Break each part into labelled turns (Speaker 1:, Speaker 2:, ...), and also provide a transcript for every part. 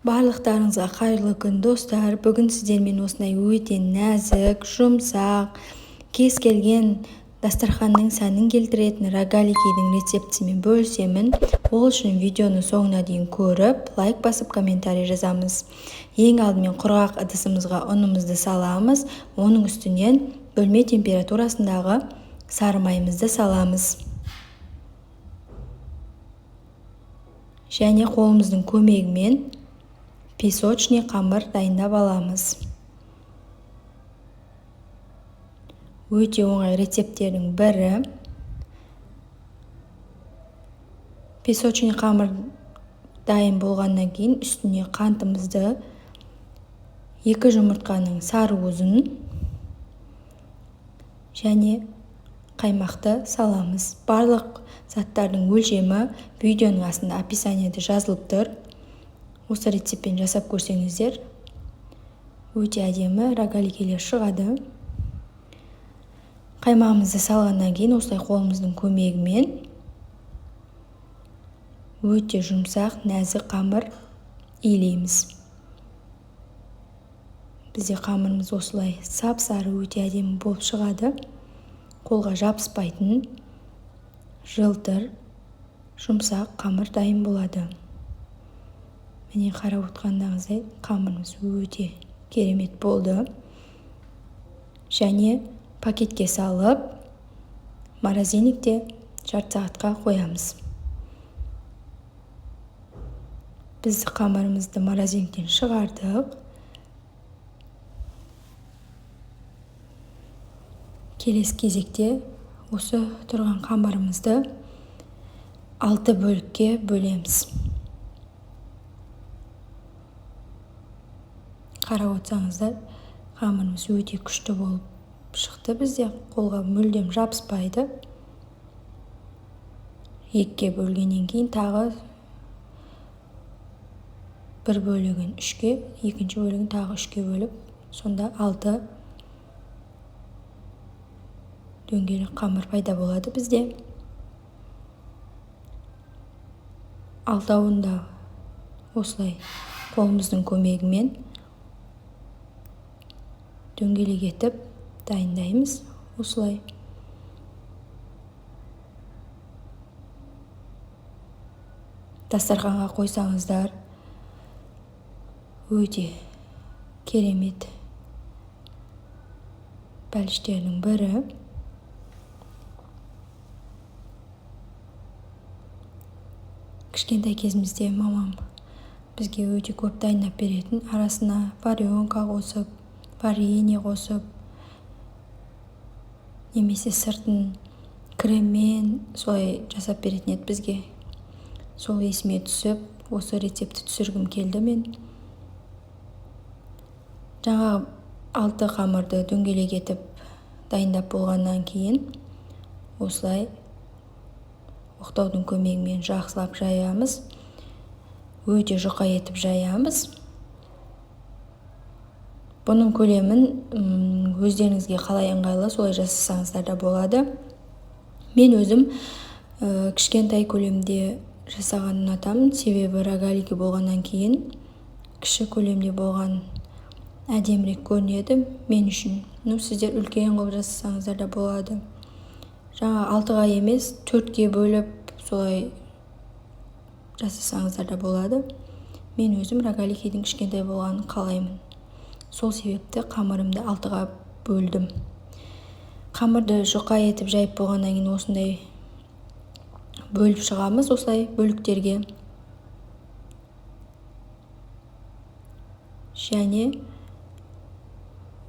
Speaker 1: Барлықтарыңызға қайырлы күн, достар! Бүгін сіздермен осындай өте нәзік, жұмсақ, кез келген дастарханның сәнін келтіретін рогаликидің рецептісімен бөлісемін. Ол үшін видеоны соңына дейін көріп, лайк басып, комментарий жазамыз. Ең алдымен құрғақ ыдысымызға ұнымызды саламыз. Оның үстінен бөлме температурасындағы сары майымызды саламыз. Және қолымыздың көмегімен песочный қамыр дайындап аламыз. Өте оңай рецепттердің бірі. Песочный қамыр дайын болғаннан кейін үстіне қантымызды, 2 жұмыртқаның сары уызын және қаймақты саламыз. Барлық заттардың өлшемі видеоның астында описаниеде жазылып тұр. Осы рецептпен жасап көрсеңіздер, өте әдемі рогаликелер шығады. Қаймағымызды салғаннан кейін осылай қолымыздың көмегімен өте жұмсақ, нәзік қамыр илейміз. Бізде қамырымыз осылай сап-сары, өте әдемі болып шығады. Қолға жабыспайтын, жылтыр, жұмсақ қамыр дайын болады. Міне, қарап отқандарыңыздай, қамырымыз өте керемет болды. Және пакетке салып, морозильникте жарты сағатқа қоямыз. Біз қамырымызды морозильниктен шығардық. Келесі кезекте осы тұрған қамырымызды 6 бөлікке бөлеміз. Қарап отырсаңыздар, қамырымыз өте күшті болып шықты бізде, қолға мүлдем жабыспайды. 2-ге бөлгеннен кейін тағы бір бөлігін 3-ке, екінші бөлігін тағы 3-ке бөліп, сонда 6 дөңгелек қамыр пайда болады бізде. Алтауын да осылай қолымыздың көмегімен дөңгелек етіп дайындаймыз осылай. Дастарханға қойсаңыздар, өте керемет бәліштердің бірі. Кішкентай кезімізде мамам бізге өте көп дайындап беретін, арасына варенка қосып, варенье қосып, немесе сыртын креммен солай жасап беретін еді бізге. Сол есіме түсіп, осы рецептті түсіргім келді мен. Жаңағы 6 қамырды дөңгелек етіп дайындап болғаннан кейін осылай оқтаудың көмегімен жақсылап жаямыз. Өте жұқа етіп жаямыз. Бұның көлемін өздеріңізге қалай ыңғайлы солай жасасаңыздар да болады. Мен өзім кішкентай көлемде жасағанды ұнатамын, себебі рогалики болғаннан кейін кіші көлемде болған әдемірек көрінеді мен үшін. Сіздер үлкен қылып жасасаңыздар да болады. Жаңа 6-ға емес, 4-ке бөліп солай жасасаңыздар да болады. Мен өзім рогаликидің кішкентай болғанын қалаймын. Сол себепті қамырымды 6-ға бөлдім. Қамырды жұқа етіп жайып болғаннан кейін осындай бөліп шығамыз, осылай бөліктерге. Және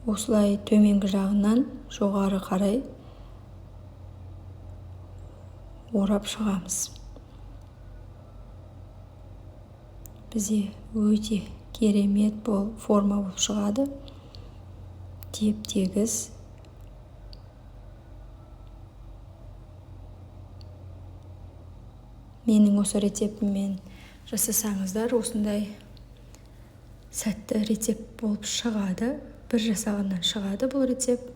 Speaker 1: осылай төменгі жағынан жоғары қарай орап шығамыз. Бізде өте керемет форма болып шығады. Теп-тегіс. Менің осы рецептіммен жасасаңыздар, осындай сәтті рецепт болып шығады. Бір жасағаннан шығады бұл рецепт.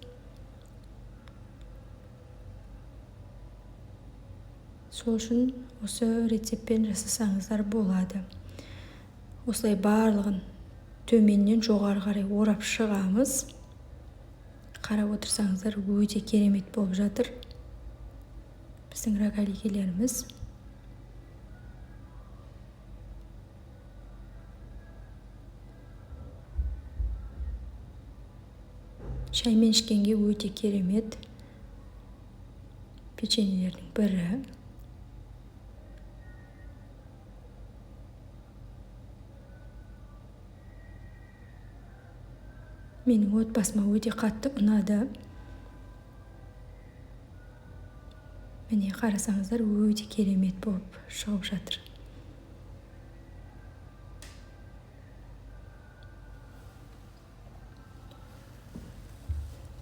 Speaker 1: Сол үшін осы рецептпен жасасаңыздар болады. Осылай барлығын төменнен жоғары қарай орап шығамыз. Қарап отырсаңыздар, өте керемет болып жатыр біздің рогаликелеріміз. Шаймен ішкенге өте керемет печеньелердің бірі. Менің отбасыма өте қатты ұнады. Міне, қарасаңыздар, өте керемет болып шығып жатыр.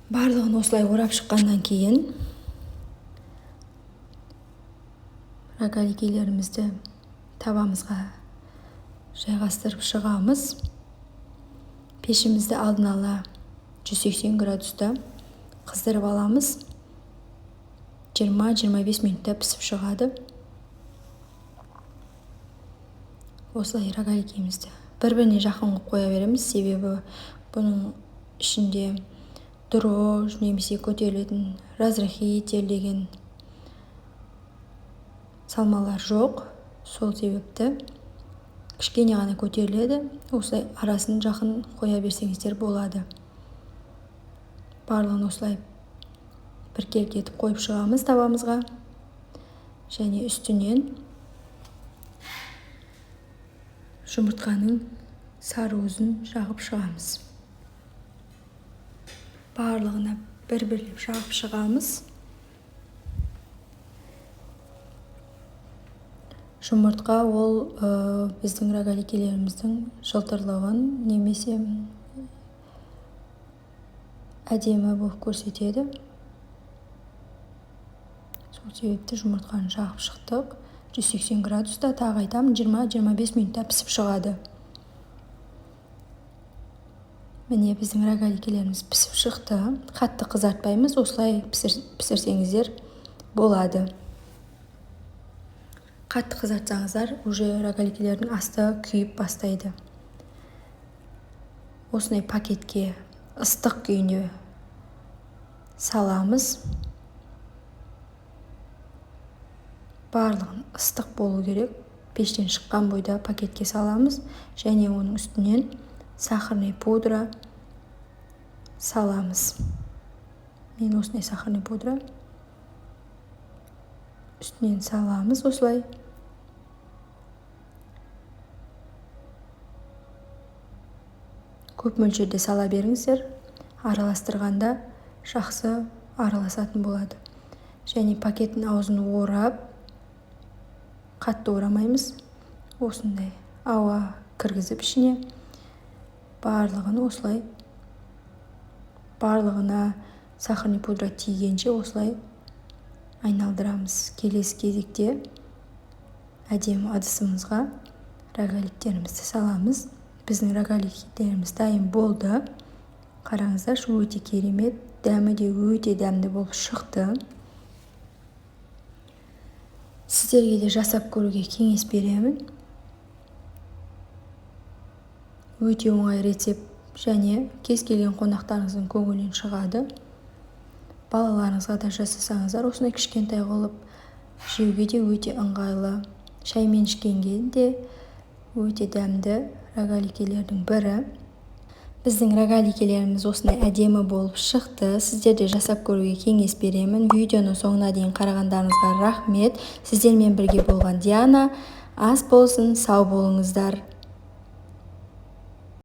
Speaker 1: Барлығын осылай орап шыққаннан кейін рогаликелерімізді табамызға жайғастырып шығамыз. Пешімізді алдын ала 180 градуста қыздырып аламыз. 20-25 минутта пісіп шығады. Осылай рогаликемізді бір-біріне жақын қойып қоя береміз, себебі бұның ішінде дрожж немесе көтерілетін разрыхитель деген салмалар жоқ. Сол себепті кішкене ғана көтеріледі. Осылай арасын жақын қоя берсеңіздер болады. Барлығын осылай біркелкі етіп қойып шығамыз табамызға. Және үстінен жұмыртқаның сары уызын жағып шығамыз. Барлығына бір-бірлеп жағып шығамыз. Жұмыртқа ол біздің рогаликелеріміздің жылтырлығын немесе әдемі болып көрсетеді. Сол себепті жұмыртқаны жағып шықтық. 180 градуста, тағы айтамын, 20-25 минутта пісіп шығады. Міне, біздің рогаликелеріміз пісіп шықты. Қатты қызартпаймыз, осылай пісірсеңіздер болады. Қатты қызартсаңыздар, уже рогаликелердің асты күйіп бастайды. Осындай пакетке ыстық күйінде саламыз. Барлығын ыстық болу керек. Пештен шыққан бойда пакетке саламыз және оның үстінен сахарный пудра саламыз. Мен осындай сахарный пудра үстінен саламыз осылай. Көп мөлшерде сала беріңіздер. Араластырғанда жақсы араласатын болады. Және пакеттің аузын орап, қатты орамаймыз. Осындай ауа кіргізіп ішіне барлығын осылай, барлығына сахарный пудра тигенше осылай айналдырамыз. Келесі кезекте әдемі ыдысымызға рогаликтерімізді саламыз. Біздің рогаликтеріміз дайын болды. Қараңыздаршы, өте керемет, дәмі де өте дәмді болып шықты. Сіздерге де жасап көруге кеңес беремін. Өте оңай рецепт және кез келген қонақтарыңыздың көңілінен шығады. Балаларыңызға да жасасаңыздар, осындай кішкентай қылып жеуге де өте ыңғайлы. Шаймен ішкенге де өте дәмді рогаликелердің бірі. Біздің рогаликелеріміз осындай әдемі болып шықты. Сіздер де жасап көруге кеңес беремін. Видеоны соңына дейін қарағандарыңызға рахмет. Сіздермен бірге болған Диана. Ас болсын, сау болыңыздар.